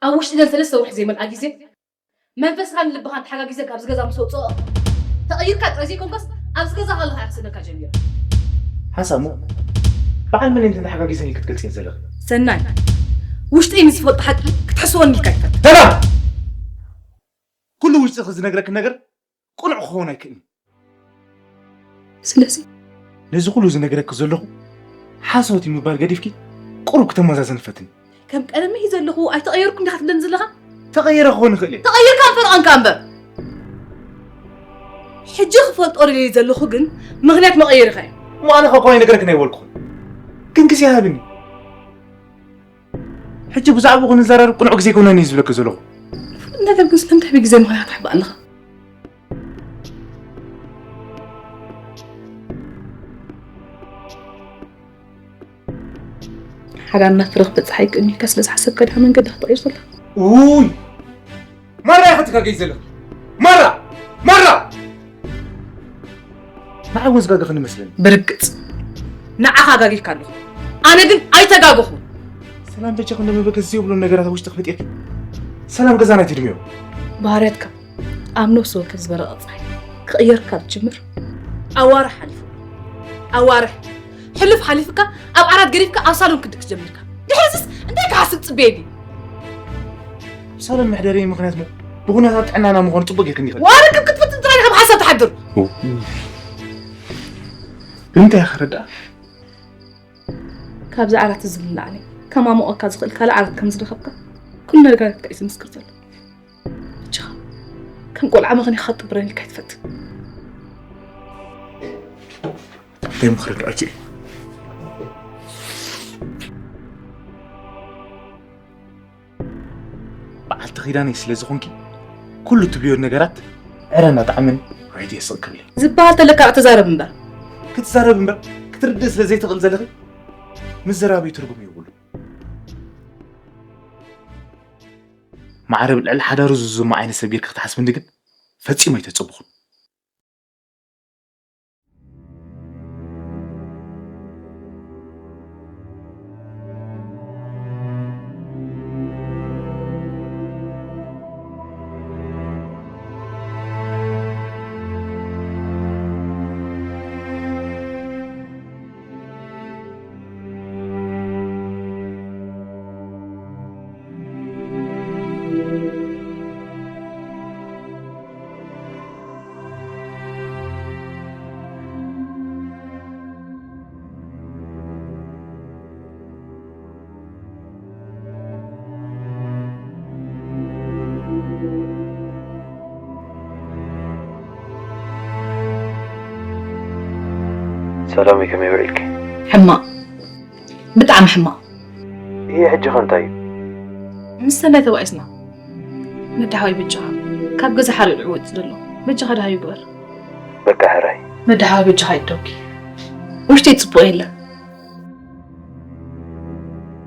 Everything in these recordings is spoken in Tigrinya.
ኣብ ውሽጢ ዘን ሰለስተ ወርሒ ዘይመልኣ ግዜ መንፈስካን ልብኻን ተሓጋጊዘ ካብዚ ገዛ ምስ ወፅኦ ተቐይርካ ጥራይ ዘይኮንካስ ኣብዚ ገዛ ከለኻ እያ ክስእነካ ጀሚራ። ሓሳብ ሞ በዓል መን እንተ ተሓጋጊዘን ክትገልጽ እየ ዘለኺ? ሰናይ፣ ውሽጠይ ንዝፈልጦ ሓቂ ክትሕስወኒ ኢልካ ይፈት። ሰላም! ኩሉ ውሽጥኺ ዝነግረኪ ነገር ቅኑዕ ክኸውን ኣይክእልን። ስለዚ ነዚ ኩሉ ዝነግረኪ ዘለኹ ሓሶት እዩ ምባል ገዲፍኪ ቁሩብ ክተመዛዘኒ ፈትኒ። ከም ቀደመይ ዘለኹ ኣይተቐየርኩን ዲኻ ትብለኒ ዘለኻ? ተቐይረ ክኾን ይኽእል እየ። ተቐይርካ ፈርዖንካ እምበር። ሕጂ ክፈልጦ ደልየ ዘለኹ ግን ምኽንያት መቐየርኻ እዩ። እሞ ኣነ ካብ ኮይ ነገረክን ኣይበልኩኹን። ግን ግዜ ሃብኒ። ሕጂ ብዛዕባኡ ክንዘራረብ ቅኑዕ ግዜ ኣይኮነን እዩ ዝብለኪ ዘለኹ። ፍሉጥ ነገር ግን ስለምንታይ ብግዜ ምኽንያት ትሕባእ ኣለኻ? ሓዳርና ፍረ ክበጽሕ ኣይክእልን ኢልካ ስለ ዝሓሰብካ ድኻ መንገዲ ክትቕይር ዘለኻ? ኡይ! ማራ ኢኻ ትጋገይ ዘለኻ። ማራ! ማራ! ንዓይ እውን ዝጋገኽኒ መስለኒ። ብርግጽ ንዓኻ ጋጊኻ ኣለኹ። ኣነ ግን ኣይተጋገኹን። ሰላም በጃ ክንዶ መበገሲ ዘይብሉ ነገራት ኣብ ውሽጢ ክፈጢርኪ። ሰላም ገዛና ኣይትድምዮ። ባህርያትካ ኣብ ነፍሲ ወከፍ ዝበረቐ ጸሓይ ክቕየር ካብ ትጅምር ኣዋርሕ ሓሊፉ። ኣዋርሕ ሕልፍ ሓሊፍካ ኣብ ዓራት ገዲፍካ ኣብ ሳሎን ክድቅስ ጀሚርካ። ድሕሪስስ እንታይ ክሓስብ ጽበየኒ? ሳሎን መሕደሪ ምኽንያት ሞ ብኹነታት ጥዕናና ምዃኑ ጽቡቕ ጌርክን ይኽእል። ዋርክብ ክትፍትን ጥራይ ኢኻ ብሓሳብ ትሓድር። ብምንታይ ኢኻ ረዳእ? ካብዚ ዓራት እዚ ንላዕሊ ከማሙቐካ ዝኽእል ካልእ ዓራት ከም ዝረኸብካ ኩሉ ነገራትካ እዩ ዝምስክር ዘሎ። ብቻ ከም ቆልዓ መኽኒኻ ክትጥብረኒ ኢልካ ኣይትፈትን። እንታይ ምኽሪ ዶ ኣኪ? በዓልቲ ኪዳነይ ስለ ዝኾንኪ ኩሉ ትብልዮ ነገራት ዕረ እናጣዕመኒ ራይት የስቕ ክብል። ዝበሃል ተለካ ክትዛረብ እምበር። ክትዛረብ እምበር ክትርድእ ስለ ዘይትኽእል ዘለኺ ምዝራብይ ትርጉም የብሉን። ማዕረ ብልዕሊ ሓዳሩ ዝዝሙ ዓይነት ሰብ ጌርኪ ክትሓስብኒ ግን ፈጺሙ ኣይተጸብኹን። ሰላመይ ከመይ ውዒልኪ? ሕማቕ፣ ብጣዕሚ ሕማቕ። ይሄ ሕጂ ኸ እንታይ እዩ? ምስ ሰናይ ተባኢስና። መድሓዊ በጃኻ፣ ካብ ገዛ ሓሪቑ ይወጽእ ዘሎ። በጃኻ ደሃዩ ግበር። በቃ ሕራይ። መድሓዊ በጃኻ ይደውኪ። ውሽጢ ጽቡቕ የለን።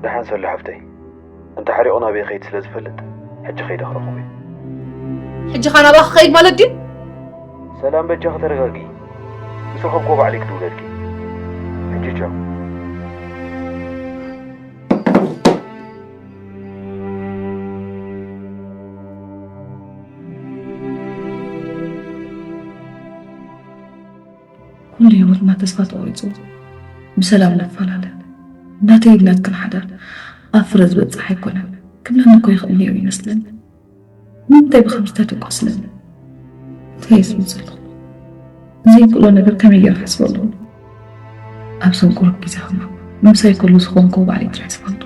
ደሓን ሰሉ ሓፍተይ፣ እንተ ሓሪቑ ናበይ ይኸይድ ስለ ዝፈልጥ፣ ሕጂ ከይደ ክረኽቦ እየ። ሕጂ ኸኣ ናብኣ ክኸይድ ማለት ድዩ? ሰላም በጃኺ ተረጋግኢ። ምስ ረኸብክዎ ባዕለይ ክድውለልኪ። ሕጂ ቻው። ኩሉ ህይወትና ተስፋ ተቖሪጹ ብሰላም ንፈላለ። ናተይ ናትክን ሓዳር ኣብ ፍረ ዝበጽሕ ኣይኮነን ክብለኒ እኮ ይኽእል ነይሩ ይመስለኒ። ንምንታይ ብኸምዚ ተደቆስለኒ? እንታይ እየ ዝብል ዘለኹ? ዘይክእሎ ነገር ከመይ ገይረ ክሓስበሉ? ኣብ ሰንኮር ግዜ ኸማ ምሳይ ከሎ ዝኾንኩ ባዕለይ ጥራሕ ዝፈልጦ።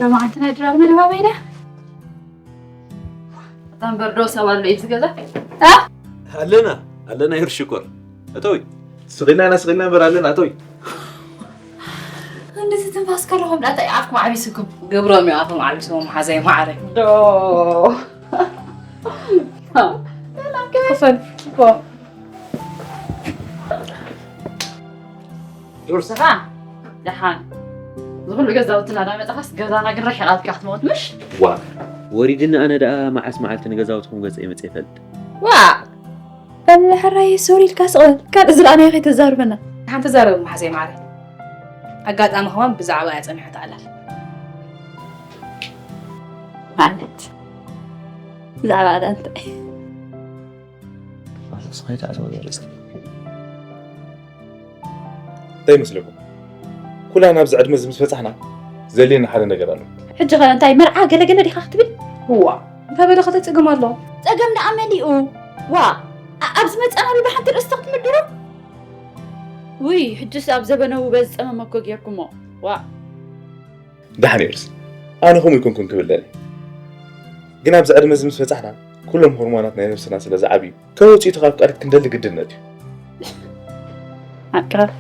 ሎማዓንቲ ናይ ድራር መደባበይና። በጣም በርዶ ሰብ ኣሎ እዩ ዝገዛ። እ? ኣለና፣ ኣለና ይር ሽኮር። እቶይ፣ ስቕ ኢልና ኢና፣ ስቕ ኢልና እምበር ኣለና፣ እቶይ። እንደዚ ትንፋስ ከለኹም ዳታ ይኣፍኩም ዓቢስኩም። ግብሮም ይኣፍም ዓቢስዎም ሓዘይ ማዕረይ። ዶ። ክፈል፣ ክፈል። ዱርስኻ? ደሓን ዝኹሉ ገዛውትና ዳመጻኻስ ገዛና ግን ረሒቓትካ ክትመውት ምሽ? ዋ፣ ወሪድኒ ኣነ ደኣ መዓስ መዓልቲ ንገዛውትኹም ገጸ ይመጽእ ይፈልጥ። ዋ በል ሕራይ ሶሪ ኢልካ ስቕ በል። ካልእ ዝረኣናዮ ከይተዛርበና። ሓንቲ ዛረብ መሓዘይ ማዕረ ኣጋጣሚ ከማን ብዛዕባ እያ ጸኒሓ ተዓላል ማለት ብዛዕባ እዳ እንታይ ስኸይታ ኣተወ ርእስቲ እንታይ ይመስለኩም? ኩላና ኣብዚ ዕድመ እዚ ምስ በጻሕና ዘልየና ሓደ ነገር ኣሎ። ሕጂ ኸ እንታይ መርዓ ገለገለ ዲኻ ክትብል? ዋ እንታይ በለ ኸተ ጸገም ኣሎ? ጸገም ደኣ መሊኡ ዋ ኣ- ኣብ ዝመጸና ብሓንቲ ርእስቲ ክትምድሩ? ውይ ሕጅስ ኣብ ዘበነ ውበ ዝጸመመ እኮ ጌርኩሞ ዋ ደሓን ይርስ ኣነ ከምኡ ይኮንኩን ክብል ደሊ ግን ኣብዚ ዕድመ እዚ ምስ በጻሕና ኩሎም ሆርሞናት ናይ ነብስና ስለ ዝዓብዩ ከም ውፅኢቱ ካብ ፍቃድ ክንደሊ ግድነት እዩ ኣቅረብ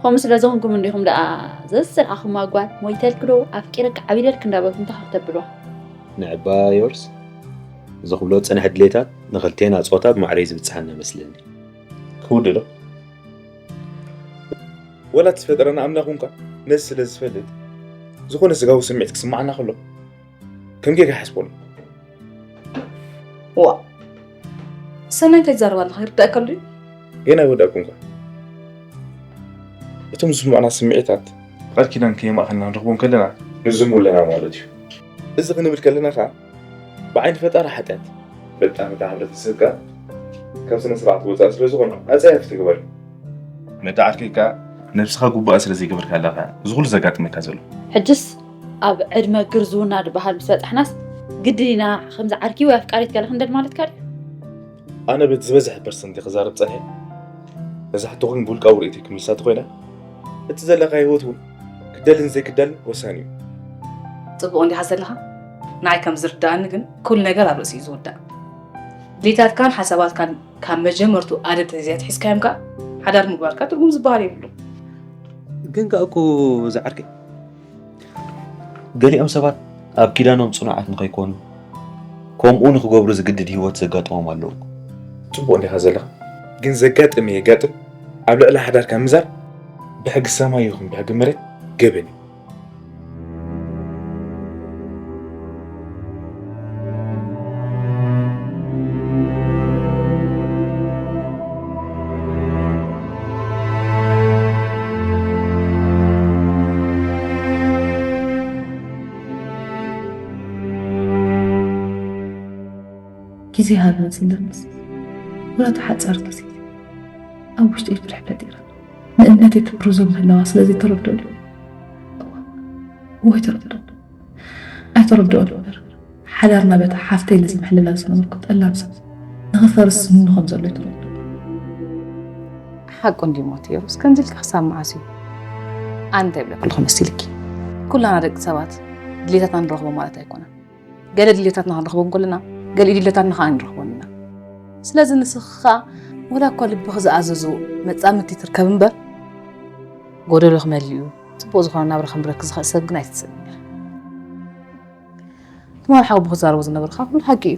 ከምኡ ስለ ዝኾንኩም እንዲኹም ደኣ ዘዝረኣኹም ኣጓል ሞይተልክ ዶ ኣፍቂረክ ዓቢደልክ እንዳበልኩም ተኻፍ ተብልዋ ንዕባ ዮርስ እዚ ክብሎ ዝፀንሐ ድሌታት ንክልቴና ፆታ ብማዕረይ ዝብፅሓና መስለኒ ክውድሎ ወላ እቲ ዝፈጠረና ኣምላኽ እውን ነዚ ስለ ዝፈልጥ ዝኾነ ስጋዊ ስምዒት ክስምዓና ከሎ ከም ጌጋ ይሓስቦ ኣሎ። ዋ ሰናይ እንታይ ትዛረብ ኣለኻ ይርዳእካ ኣሎ ድዩ? ገና ኣይወዳእኩን እኳ እቶም ዝስምዑና ስምዒታት ቃል ኪዳን ከየማእኸልና ንረኽቦም ከለና ንዝሙ ኣለና ማለት እዩ። እዚ ክንብል ከለና ከዓ ብዓይኒ ፈጣሪ ሓጢኣት በጣም እታ ሕብረተሰብ ከዓ ካብ ስነ ስርዓት ወፃኢ ስለ ዝኾኑ ኣፀያፊ ተግባር እዩ። ነታ ዓርከይ ከዓ ነብስኻ ጉቡኣ ስለ ዘይገበርካላ ከዓ እዚ ኩሉ ዘጋጥመካ ዘሎ። ሕጅስ ኣብ ዕድመ ግርዝውና ዝበሃል ምስ በፃሕናስ ግድን ኢና ከምዚ ዓርኪ ወይ ኣፍቃሪት ገለ ክንደል ማለትካ ድዩ? ኣነ በቲ ዝበዝሐ ፐርሰንት ክዛረብ ፀኒሐ ነዛ ሕቶ ግን ብውልቃዊ ርእይቶይ ክምልሳ ተኾይነ እቲ ዘለካ ህይወት እውን ክደልን ዘይክደልን ወሳኒ እዩ። ፅቡቕ እንዲኻ ዘለኻ ንዓይ ከም ዝርዳእኒ ግን ኩሉ ነገር ኣብ ርእሲ እዩ ዝውዳእ ድሌታትካን ሓሳባትካን ካብ መጀመርቱ ኣደብ ተዘይኣትሒዝካዮም ከኣ ሓዳር ምግባርካ ትርጉም ዝበሃል የብሉን። ግን ከኣ እኮ ዝዓርከይ ገሊኦም ሰባት ኣብ ኪዳኖም ጽኑዓት ንኸይኮኑ ከምኡ ንኽገብሩ ዝግድድ ህይወት ዘጋጥሞም ኣለዉ እኮ። ጽቡቕ እንዲኻ ዘለኻ ግን ዘጋጥም የጋጥም ኣብ ልዕሊ ሓዳርካ ምዛር ብሕጊ ሰማይ ይኹን ብሕጊ መሬት ገበን እዩ። ግዜ ሃብና ሲንደርስ ወላ ተሓጻር ግዜ ኣብ ውሽጢ ፍልሕፍለጥ ኢራ ንእምነተይ ትብርዞ ምህላዋ ስለዚ ተረድኦ ድዩ? እወ ኣይተረድኦን። ኣይተረድኦን እምበር ሓዳርና በታ ሓፍተይ ነዚ ምሕልላ ዝነበርኩ ጠላም ሰብ ንኽፈርስ ስምምኖ ከም ዘሎ ኣይተረድኦን። ሓቁ እንድዩ ሞት ዮርስ ከምዚ ኢልካ ክሳብ መዓስ እዩ? ኣነ እንታይ ይብለኪ ኣለኹ መሲልኪ? ኩላና ደቂ ሰባት ድሌታትና ንረኽቦ ማለት ኣይኮነን። ገለ ድሌታትና ክንረኽቦ እንከለና ገሊኡ ድሌታትና ከዓ ንረኽቦን ኢና። ስለዚ ንስኺ ከዓ ወላ እኳ ልብኺ ዝኣዘዞ መጻምድቲ ትርከብ እምበር ጎደሎ ክመልእ እዩ ጽቡቕ ዝኾነ ናብራ ክንብረኪ ዝኽእል ሰብ ግን ኣይትስእንን ኢኺ። ትማሊ ሓወቦ ክዛረቦ ዝነበረ ከዓ ኩሉ ሓቂ እዩ።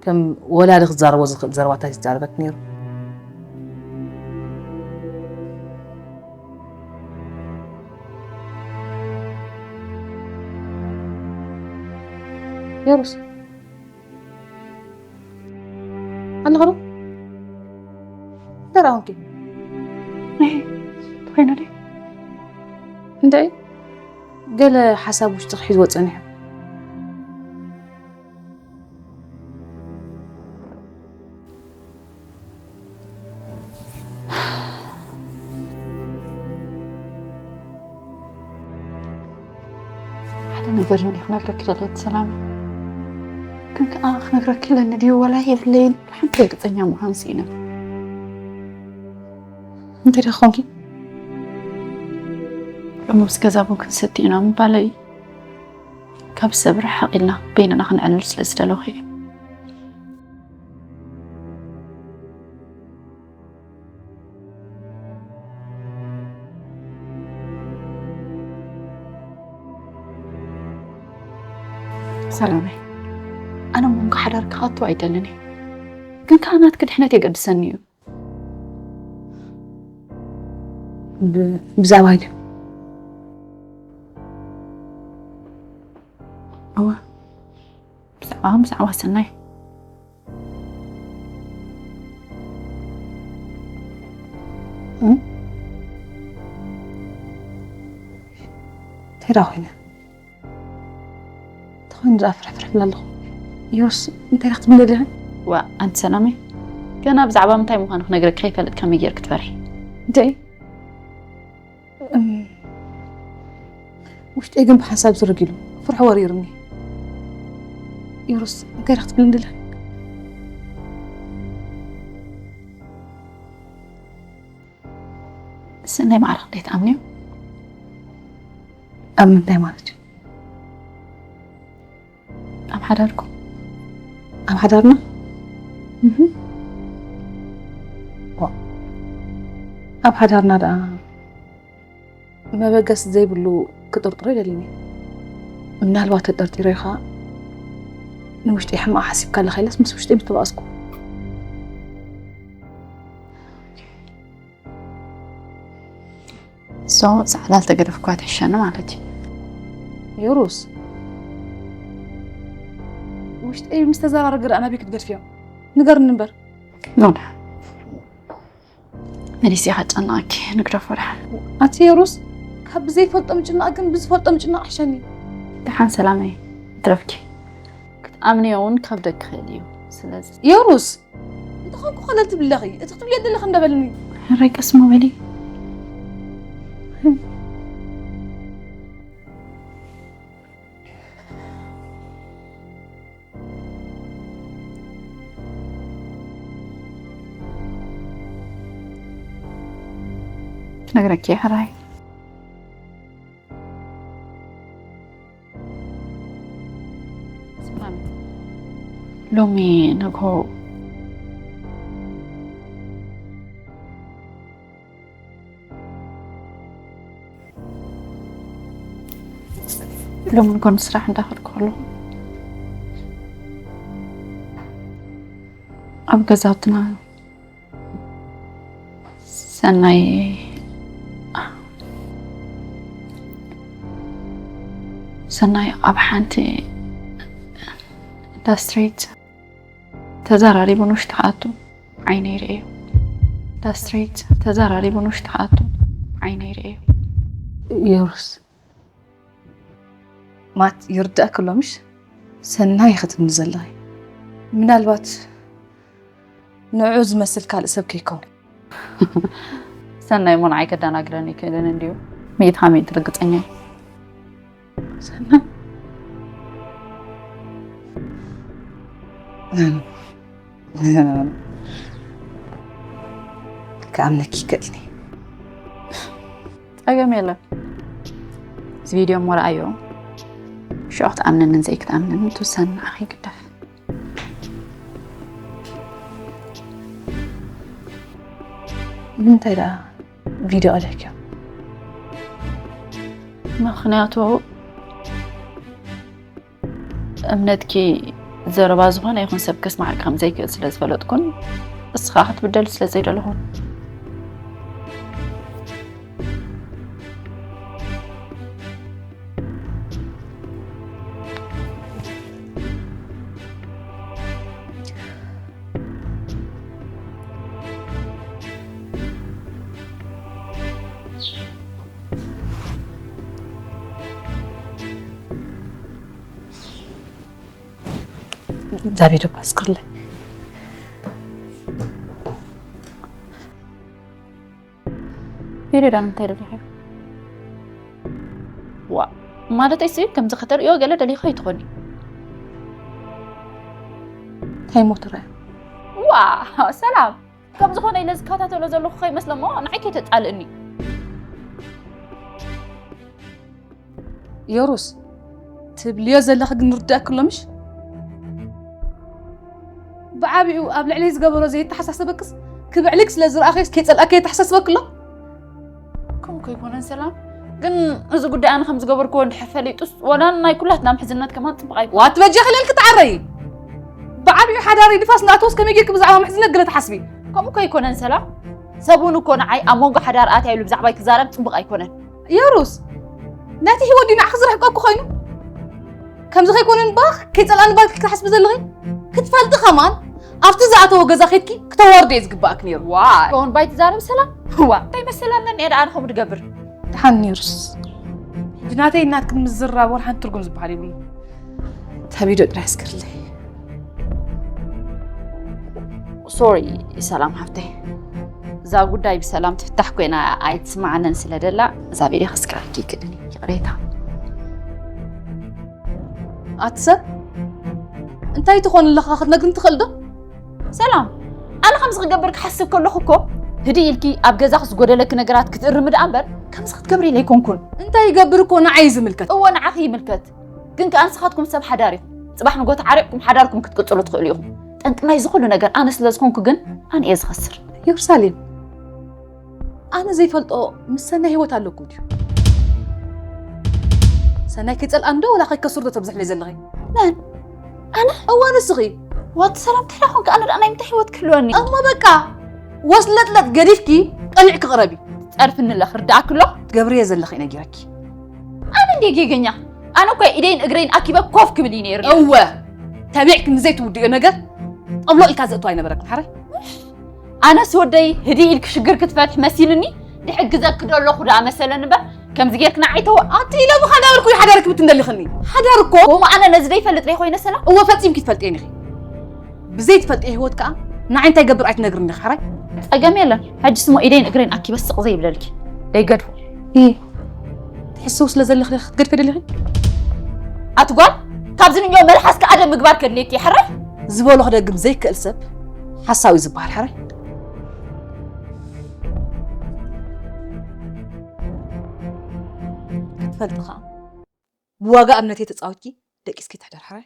ከም ወላዲ ክዛረቦ ዝኽእል ዘረባታት እዩ ዝዛረበኪ ነይሩ። ዮርስ ኣለኻ ዶ? ደራ ኾንኪ ናይ ኮይና ድዩ እንታይ ገለ ሓሳብ ውሽጥኺ ሒዝዎ ጸኒሑ። ሓደ ነገር እውን ክነግረኪ ደለየት ሰላም ግን ከዓ ክነግረኪ ለኒ ድዩ ወላ የብለይን ሓንቲ ርግፀኛ ምዃን ስኢነ እንታይ ደኾንኪ ሎሚ ምስ ገዛ ቡን ክንሰቲ ኢና ምባለይ ካብ ሰብ ርሕቕ ኢልና በይንና ክንዕልል ስለ ዝደለኹ እየ ሰላመይ ኣነ መንጎ ሓዳር ክኣቱ ኣይደልን እየ ግን ከዓ ናትኪ ድሕነት የገድሰኒ እዩ እወ፣ ብዛዕባ ብዛዕባ ሰናይ። እም? እንታይ ደኣ ኮይነ? እንታይ ኮይኑ ደኣ ፍርሕፍርሕ እብላ ኣለኹ? ዮስ፣ እንታይ ደኣ ክትብለኒ ደሊኻ? ዋ፣ ኣንቲ ሰላመይ፣ ገና ብዛዕባ ምንታይ ምዃኑ ክነግረኪ ከይፈለጥኪ ከመይ ጌርኪ ትፈርሒ? እንታይ? እም፣ ውሽጠይ ግን ብሓንሳብ ዝርግ ኢሉ፣ ፍርሒ ወሪሩኒ። ዮሮስ፣ እንታይ ደኣ ክትብለኒ ደሊኻ? ሰናይ ማዕረ ክንደይ ትኣምንዮ? ኣብ ምንታይ ማለት እዩ? ኣብ ሓዳርኩም? ኣብ ሓዳርና? እህ። ዋ። ኣብ ሓዳርና ደኣ መበገሲ ዘይብሉ ክጥርጥሮ ኣይደልን እየ። ምናልባት ተጠርጢረ ኢኻ ንውሽጠይ ሕማቕ ሓሲብካ ኣለኻ ኢለስ ምስ ውሽጠይ ምተባእስኩ። ሶ፣ ጻዕዳ ዝተገደፍኳ ትሕሸኒ ማለት እዩ። ዮሩስ፣ ውሽጠይ ምስ ተዘራረገ ደኣ ናበይ ክትገድፍዮ? ንገርኒ እምበር። ኖ፣ ደሓን። መሊሰ ኢኻ ጨነቕኪ፣ ንግደፎ ደሓን። ኣቲ ዮሩስ፣ ካብ ብዘይፈልጦ ምጭናቕ ግን ብዝፈልጦ ምጭናቕ ይሕሸኒ። ደሓን ሰላመይ፣ ይትረፍኪ። ክትኣምንዮ እውን ከብደኪ ይኽእል እዩ። ስለዚ ዮሩስ፣ እንተኾንኩ ኸለል ትብሊ ኣለኺ፣ እቲ ክትብልዮ ዘለኺ እንዳ በልኒ። ሕራይ ቀስ እሞ በሊ። ክነግረኪ እየ ሕራይ። ሰላም። ሎሚ ንግሆ ሎሚ ንግሆ ንስራሕ እንዳኸድኩ ከለኹ ኣብ ገዛውትና ሰናይ፣ ሰናይ ኣብ ሓንቲ ኢንዳስትሪት ተዘራሪቡ ንውሽጢ ክኣቱ ዓይነይ ርእዮ። ኢንዳስትሪት ተዘራሪቡ ንውሽጢ ክኣቱ ዓይነይ ርእዮ። ዮሩስ፣ ማት ይርዳእኪ ኣሎ ምሽ? ሰናይ ኢኺ ትብሊ ዘለኺ። ምናልባት ንዕኡ ዝመስል ካልእ ሰብ ከይከውን። ሰናይ እሞ ንዓይ ከደናግረኒ ኣይክእልን እንድዩ። ሚእቲ ካብ ሚእቲ ርግጸኛ እየ። ሰናይ? ክኣምነኪ ይክእልኒ። ጸገም የለን። እዚ ቪድዮ እሞ ረኣዮ። ሽዑ ክትኣምነንን ዘይክትኣምነንን ትውሰኒ ንዓኺ ይግደፍ። ንምንታይ ደኣ ቪድዮ ቀዲሕክዮ? ምኽንያቱ እምነትኪ ዘረባ ዝኾነ ይኹን ሰብ ከስምዓኪ ከም ዘይክእል ስለ ዝፈለጥኩን ንስኻ ክትብደል ስለ ዘይደለኹን። ዛቤዶ ፓስክርለ ቪድዮ ዳን እንታይ ደሊኻ? ዋ፣ ማለተይ ሲ ከምዚ ከተርእዮ ገለ ደሊኻ ኣይትኾኒ። እንታይ እሞ ትረአ? ዋ፣ ሰላም። ከም ዝኾነ ኢለ ዝከታተሎ ዘለኹ ከይመስሎ እሞ ንዓይ ከይተጣልእኒ። ዮሩስ፣ ትብልዮ ዘለኺ ግን ርዳእኪ ኣሎ ምሽ? ብዓቢኡ ኣብ ልዕለይ ዝገበሮ ዘየተሓሳሰበክስ፣ ክብዕልክ ስለ ዝረኣኸስ ከይጸልኣኪ የተሓሳስበኪ ኣሎ? ከምኡ ከይኮነን ሰላም፣ ግን እዚ ጉዳይ ኣነ ከም ዝገበርክዎ እንድሕር ፈሊጡስ፣ ወላ ናይ ኩላትና ምሕዝነት ከማን ጽቡቕ ኣይኮነን። ዋ፣ ትበጃኺ ለልኪ ተዓረዪ። ብዓቢኡ ሓዳረይ ንፋስ እንዳኣተወስ ከመይ ጌርኪ ብዛዕባ ምሕዝነት ገለ ትሓስቢ? ከምኡ ከይኮነን ሰላም፣ ሰብ እውን እኮ ንዓይ ኣብ መንጎ ሓዳር ኣትያ ኢሉ ብዛዕባይ ክዛረብ ጽቡቕ ኣይኮነን። የሩስ፣ ነቲ ህይወት ድዩ ንዓኺ ዝርሕቀኩ ኮይኑ? ከምዚ ከይኮነ እባ ከይጸልኣኒ ባልኪ ክትሓስቢ ዘለኺ ክትፈልጢ ከማን ኣብቲ ዝኣተወ ገዛ ኬድኪ ክተዋርዶ እዩ ዝግባኣክ ነይሩ። ዋይ። ዮን ባይ ትዛረብ ሰላም። ዋ። እንታይ መሰላና እኒኣ ደኣ ንኸምኡ ትገብር? ደሓን ነይሩስ። ሕጂ ናተይ ናትክን ምዝራብ ወላ ሓንቲ ትርጉም ዝበሃል የብሉን። ተቢዶ ጥራይ ኣስክርለይ። ሶሪ ሰላም ሓፍተይ፣ እዛ ጉዳይ ብሰላም ትፍታሕ ኮይና ኣይትስማዓንን ስለ ደላ እዛ ቪድዮ ከስክረኪ ይክእልን እዩ። ይቕሬታ። ኣቲ ሰብ እንታይ ትኾን ኣለኻ ክትነግርኒ ትኽእል ዶ? ሰላም፣ ኣነ ከምዚ ክገብር ክሓስብ ከለኹ እኮ ህድእ ኢልኪ ኣብ ገዛኺ ዝጎደለኪ ነገራት ክትእርሚ ደኣ እምበር ከምዚ ክትገብሪ ኢለ ኣይኮንኩን። እንታይ ይገብር እኮ ንዓይ እዩ ዝምልከት። እወ ንዓኺ ይምልከት። ግን ከኣ ንስኻትኩም ሰብ ሓዳር ኢኹም። ጽባሕ ንጎ ተዓሪቕኩም ሓዳርኩም ክትቅጽሉ ትኽእሉ ኢኹም። ጠንቂ ናይዚ ኩሉ ነገር ኣነ ስለ ዝኾንኩ ግን ኣነ እየ ዝኸስር። ኢየሩሳሌም፣ ኣነ ዘይፈልጦ ምስ ሰናይ ህይወት ኣለኩም ድዩ? ሰናይ ከይጸልኣኒ ዶ ወላ ከይከስር ዶ ተብዝሕለይ ዘለኺ? መን? ኣነ? እወ ንስኺ። ዋት ሰላም፣ እንታይ ደኣ ኮንኪ? ኣነ ደኣ ናይ ምንታይ ህይወት ክህልወኒ? እሞ በቃ ወስለጥለጥ ገዲፍኪ ቀኒዕኪ ቅረቢ። ጸርፍኒ ኣለኺ፣ ርድኣኪ ኣሎ? ትገብርዮ ዘለኺ ነጊረኪ። ኣነ እንዴ ጌገኛ? ኣነ እኮ ኢደይን እግረይን ኣኪበ ኮፍ ክብል እዩ ነይሩ። እወ፣ ተቢዕኪ ንዘይትውድዮ ነገር ጠብሎቕ ኢልካ ዘእትዋ ኣይነበረክን ሓራይ። ኣነስ ወደይ ህድእ ኢልኪ ሽግር ክትፈትሒ መሲልኒ ድሕግዘኪ ዶ ኣለኹ ደኣ መሰለኒ እምበር ከምዚ ጌርኪ ንዓይ ተወ-። ኣቲ ኢለ ብኻ ዳበልኩ ሓዳር ክብት እንደሊኽኒ። ሓዳር እኮ ከምኡ ኣነ ነዚ ዘይፈልጥ ደይ ኮይነ ሰላም? እወ ፈጺምኪ ትፈልጥየን ኢኺ። ብዘይትፈልጥዮ ህይወት ከኣ ንዓይ እንታይ ገብር ኣይትነግርኒ ኢኺ ሓራይ። ጸገም የለን። ሕጂ ስሞ ኢደይን እግረይን ኣኪበ ስቕ ዘይብለልኪ። ደይገድፎ። እ፣ ትሕስው ስለ ዘለኺ ክትገድፊ ደሊኺ? ኣቲ ጓል፣ ካብዚ ንዮ መልሓስኪ ኣደብ ምግባር ከድልየኪ እዩ፣ ሕራይ? ዝበሎ ክደግም ዘይክእል ሰብ ሓሳዊ ዝበሃል፣ ሕራይ? ክትፈልጢ ኸኣ፣ ብዋጋ እምነተይ ተጻዊትኪ ደቂስኪ ትሕደር፣ ሕራይ?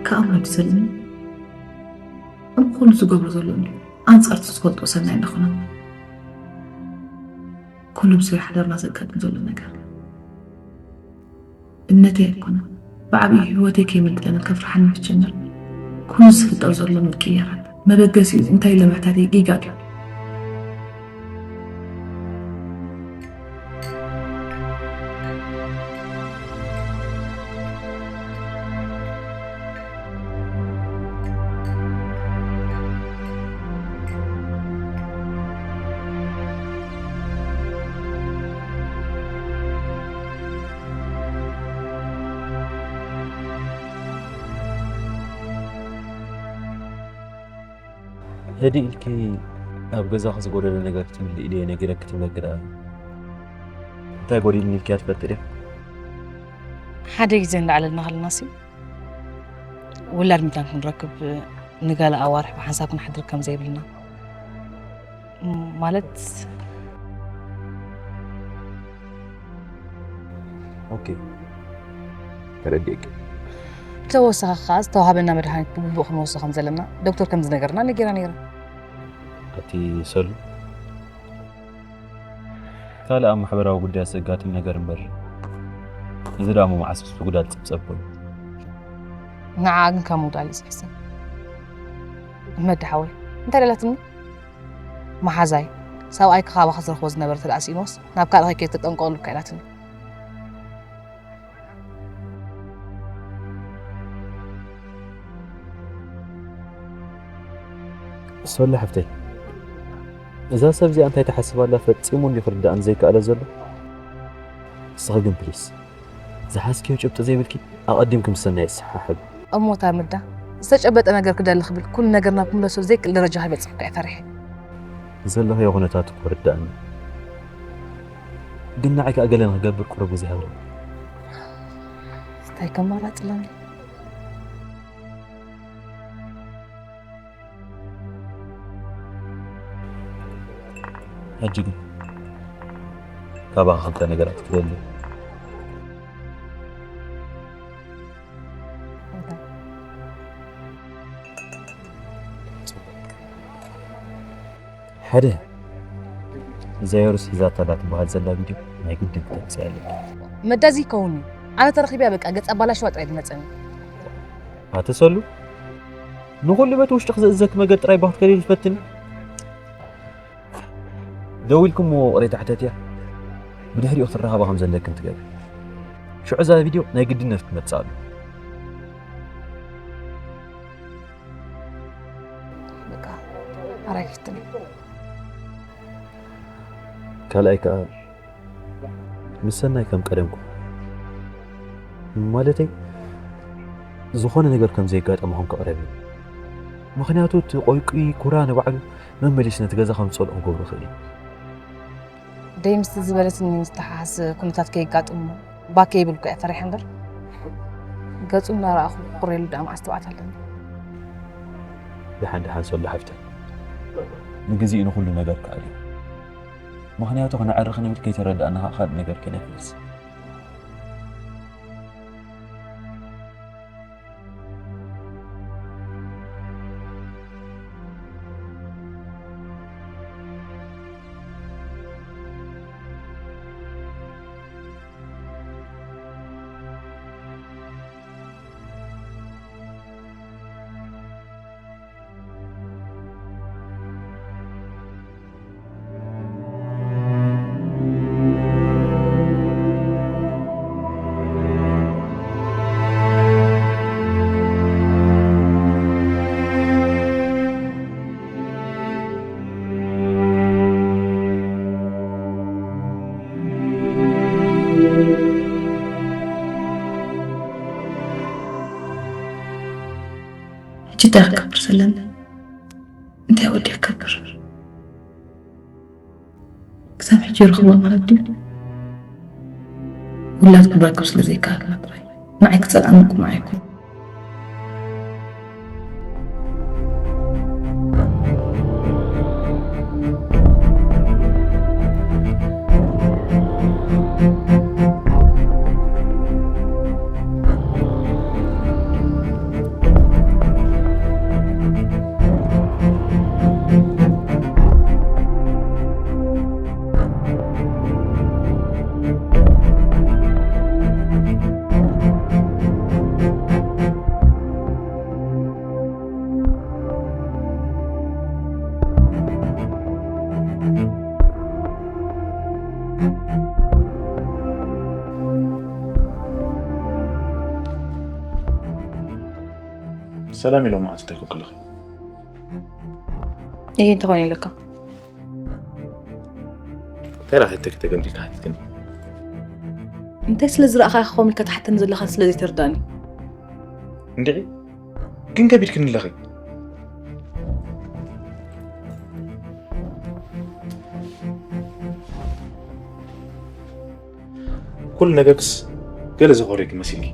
ካብ ወዲ ሰልሚ ኣብ ኩሉ ዝገብሮ ዘሎ እንዲ ኣንጻርቲ ዝፈልጦ ሰናይ እንዳኾነ ኩሉ ብሰሪ ሓዳርና ዘጋጥም ዘሎ ነገር እምነተይ ኣይኮነን። ብዓብዪ ህይወተይ ከይምልጠኒ ከፍርሓኒ ምስ ጀመር ኩሉ ዝፍጠር ዘሎ ምቅይያራት መበገሲኡ እንታይ ኢለ ምሕታተይ ጌጋ ድዩ? ህድእ ኢልኪ ኣብ ገዛኺ ዝጎደለ ነገር ክትምልኢ ኢለ ነጊረኪ ትብለኪ ደኣ እንታይ ጎዲልኒ ኢልኪ ትፈልጢ ዲኺ? ሓደ ግዜ እንዳዕለልና ከለናሲ ውላድ ምድላን ክንረክብ ንገለ ኣዋርሕ ብሓንሳብ ክንሓድር ከም ዘይብልና ማለት ኦኬ፣ ተረዲእኪ። ተወሳኺ ከዓ ዝተዋሃበና መድሃኒት ብግቡእ ክንወስዶ ከም ዘለና ዶክተር ከም ዝነገርና ነጊራ ነይራ። ኣቲ ሰሉ፣ ካልእ ኣብ ማሕበራዊ ጉዳያት ዘጋጥም ነገር እምበር፣ እዚ ደኣ መዓስ ምስ ምጉዳል ጸብጸብ ኮይኑ። ንዓ ግን ካብ ምጉዳል ይጽሕሰን። መዲ ሓወይ፣ እንታይ ደላትኒ? መሓዛይ፣ ሰብኣይ ክኻባኻ ዝረኽቦ ዝነበረ ተደኣ ስኢኖስ፣ ናብ ካልእ ከይከይድ ተጠንቀቐሉ እካ ኢላትኒ። ሶሎ ሓፍተይ፣ እዛ ሰብ እዚኣ እንታይ ትሓስብ ኣላ ፈጺሙ እንዲ ክርዳእን ዘይከኣለ ዘሎ። ንስኺ ግን ፕሊስ፣ ዝሓዝክዮ ጭብጢ ዘይብልኪ ኣቐዲምኪ ምስ ሰናይ ይሰሓሓሉ። እሞ እታ ምዳ ዝተጨበጠ ነገር ክደሊ ክብል ኩሉ ነገር ናብ ክምለሶ ዘይክእል ደረጃ ከይበጽሕ እኮ እየ ፈሪሐ። ዘለኽዮ ኩነታት እኮ ርዳእኒ፣ ግን ንዓይ ከኣ ገለ ንክገብር ቁሩብ ግዜ ሃብኒ። እንታይ ከማራጭ ኣለኒ? ሕጂ ግን ካባኻ ክልተ ነገራት ክደሊ። ሓደ፣ እዛ የሩስ ሒዛታ እላ ትበሃል ዘላ ቪድዮ ናይ ግድን ክተምጽእ ኣለኪ። መዳዚ ይከውን እዩ። ኣነ ተረኺበያ በቃ ገጽ ኣባላሽዋ ጥራይ ዝመጸኒ። ኣቲ ሰሉ፣ ንኹሉ በቲ ውሽጥኺ ዘእዘኪ መገድ ጥራይ ባክትከልዩ ዝፈትን። ደዊልኩም እሞ ቅሬታ ሕተትያ፣ ብድሕሪኡ ክትራኸባ ከም ዘለክን ትገብሪ። ሽዑ እዛ ቪድዮ ናይ ግድነት ክትመጽእ ኣሎ። በቃ ኣራይ ክፍትን። ካልኣይ ከኣ ምስ ሰናይ ከም ቀደምኩ፣ ማለተይ ዝኾነ ነገር ከም ዘየጋጠመኹም ክቕረብ እዩ። ምኽንያቱ እቲ ቆይቁይ ኩራ ንባዕሉ መመሊስ ነቲ ገዛ ከም ዝጸልኦ ክገብሮ ይኽእል እዩ። ደይ ምስቲ ዝበለትኒ ዝተሓሓስ ኩነታት ከየጋጥሞ ባከ ይብል እኮ እየ ፈሪሐ እምበር፣ ገጹ እናረኣኹ ክቑሬሉ ደኣ መዓስ ትብዓት ኣለኒ። ደሓን ደሓን ሶሎ ሓፍተይ፣ ንግዜኡ ንኹሉ ነገር ክኣል እዩ። ምኽንያቱ ክነዕሪ ክንብል ከይተረዳእና ከዓ ካልእ ነገር ከይነፍልስ። ሕጂ እንታይ ክገብር ዘለኒ? እንታይ ወዲ ክገብር? ክሳብ ሕጂ ይረኽቦ ማለት ድዩ? ውላድ ክረክብ ስለ ዘይከኣልና ጥራይ ንዓይ ክጸልኣኒ ቁኑዕ ኣይኮነን። ሰላም ኢሎም መዓስ እንታይ ኮንክለኺ? እየ እንተኾነ ኢለካ። እንታይ ኢላ ሕቶኪ ተገምጢልካ ሓቲትክኒ? እንታይ ስለ ዝረኣኻ ኢኻ ከምኡ ኢልካ ትሓተኒ ዘለኻ ስለ ዘይተርዳእኒ። እንድዒ፣ ግን ከቢድክኒ ኣለኺ። ኩሉ ነገርክስ ገለ ዘኾርየኪ መሲልኪ።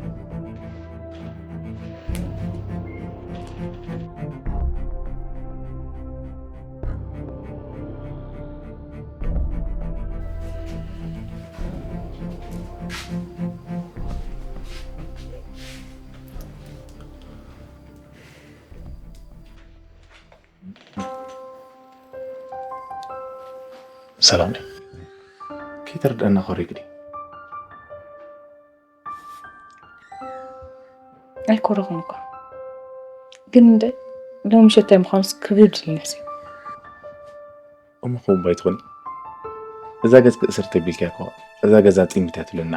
ሰላም ድዩ? ከይተረድኣና ኮሪክ ድዩ? ኣይኮረኹን እኳ ግን እንደ ሎሚ ምሸት እንታይ ምዃኑስ ክብድ ኢልኒ ሕሰብ። እሞ ክውንባ ኣይትኾኒ። እዛ ገጽ ክእስር ተቢልካ እኮ እዛ ገዛ ጽምት እያ ትብለና።